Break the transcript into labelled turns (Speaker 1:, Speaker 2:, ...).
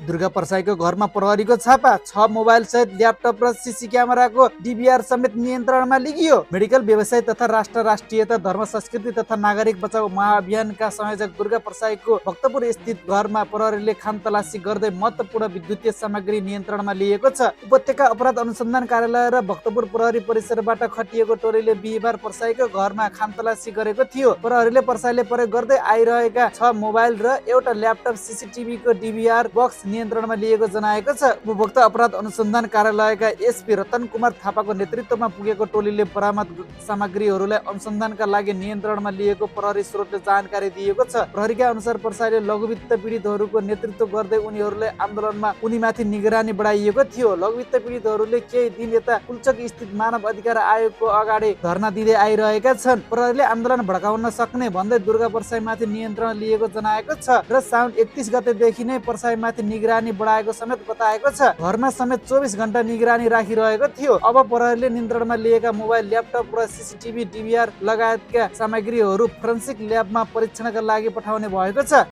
Speaker 1: दुर्गा प्रसाईको घरमा प्रहरीको छापा, 6 मोबाइल सहित ल्यापटप र सीसी क्यामेराको डीभीआर समेत नियन्त्रणमा लिइयो। मेडिकल व्यवसाय तथा राष्ट्रियता, धर्म संस्कृति तथा नागरिक बचाउ महाअभियानका संयोजक दुर्गा प्रसाईको भक्तपुर स्थित घरमा प्रहरीले खानतलासी गर्दै महत्त्वपूर्ण विद्युतीय सामग्री नियन्त्रणमा लिएको छ। उपत्यका अपराध अनुसन्धान कार्यालय र भक्तपुर प्रहरी परिसरबाट खटिएको टोलीले बिहीबार प्रसाईको घरमा खानतलासी गरेको थियो। प्रहरीले प्रसाईले प्रयोग गर्दै आइरहेका 6 मोबाइल र एउटा ल्यापटप सीसीटीभीको डीभीआर बक्स नियन्त्रणमा लिएको जनाएको छ। उपभोक्ता अपराध अनुसन्धान कार्यालयका एसपी रतन कुमार थापाको नेतृत्वमा पुगेको टोलीले बरामद सामग्रीहरूलाई अनुसन्धानका लागि नियन्त्रणमा लिएको प्रहरी स्रोतले जानकारी दिएको छ। प्रहरीका अनुसार प्रसाईले लघुवित्त पीडितहरूको नेतृत्व गर्दै उनीमाथि निगरानी बढाइएको थियो। लघुवित्त पीडितहरूले केही दिन यता कुल्चक स्थित मानव अधिकार आयोगको अगाडि धरना दिँदै आइरहेका छन्। प्रहरीले आन्दोलन भड्काउन सक्ने भन्दै दुर्गा प्रसाईमाथि नियन्त्रण लिएको जनाएको छ र साउन 31 गतेदेखि नै प्रसाईमाथि निगरानी बढाएको समेत बताएको छ। घरमा समेत 24 घण्टा निगरानी राखिरहेको थियो। अब प्रहरीले नियन्त्रणमा लिएका मोबाइल, ल्यापटप र सीसीटीभी, डीभीआर लगायतका सामग्रीहरू फोरेन्सिक ल्याबमा परीक्षणका लागि पठाउने भएको छ।